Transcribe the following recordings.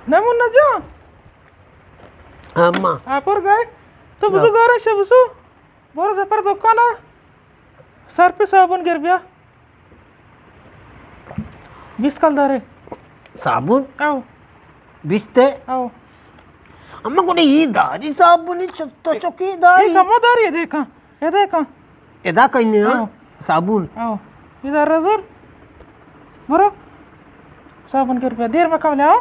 نمون نہ جان۔ اما۔ آپر گئے۔ تو بزو گارا شبسو۔ برو زپر دکانا۔ سرپے صابون گر بیا۔ بیست کلدارے۔ صابون؟ او۔ بیست ہے؟ او۔ اما گوڑے ای داری صابونی چ-، تو چکی داری؟ ای کمو داری، اے دیکھا۔ اے دیکھا۔ ادا کئی نے، ہاں؟ او۔ صابون۔ او۔ ای دار زور۔ برو۔ صابون گر بیا۔ دیر مکم لے آؤ۔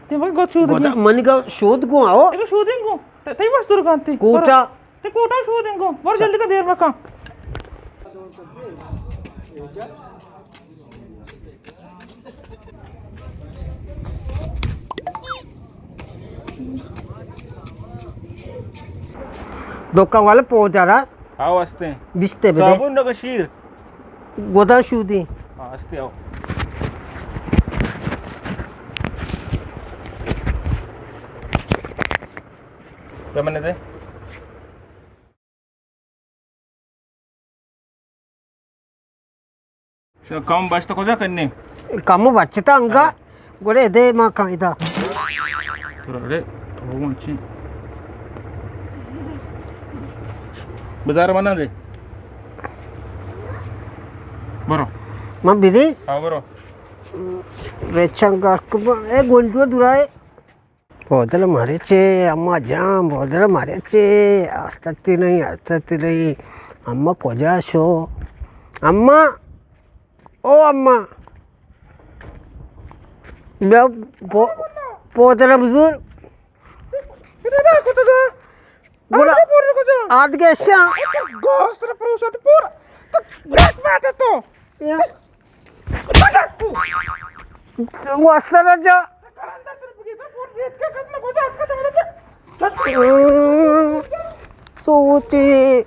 تی مگہ گوت شود گوتا گیا۔ منی گا شود گو آؤ۔ تی شود گو۔ تی بس دور کانتی۔ کوٹا۔ برو۔ تی کوٹا شود گو۔ برو جلدی کا دیر مکم۔ دکان والا پوچا راس؟ آو ہستے۔ بیستے بدے۔ صابون نہ شیر۔ گودا شودی۔ ہاں، ہستے آو۔ کیا منے دے؟ شو کم بچتا کجا کننے؟ کمو بچتا انگا، ہاں۔ گڑے دے ما کائیدا۔ تو رڑے، تو ہو چی؟ بازار منا دے۔ برو۔ من بدی؟ ہاں، برو۔ ریچنگا، اے گونڈو درائے۔ بودل مارے چے، اما جان، بودل مارے چے، استتی نہیں، استتی نہیں۔ اما کجا شو؟ اما، او اما۔ بیا بو-، بودل بزور۔ گڑا آد گیشا۔ گوست پروشت پور۔ تو گٹ بات تو۔ واسطہ نہ جا۔ سوچی۔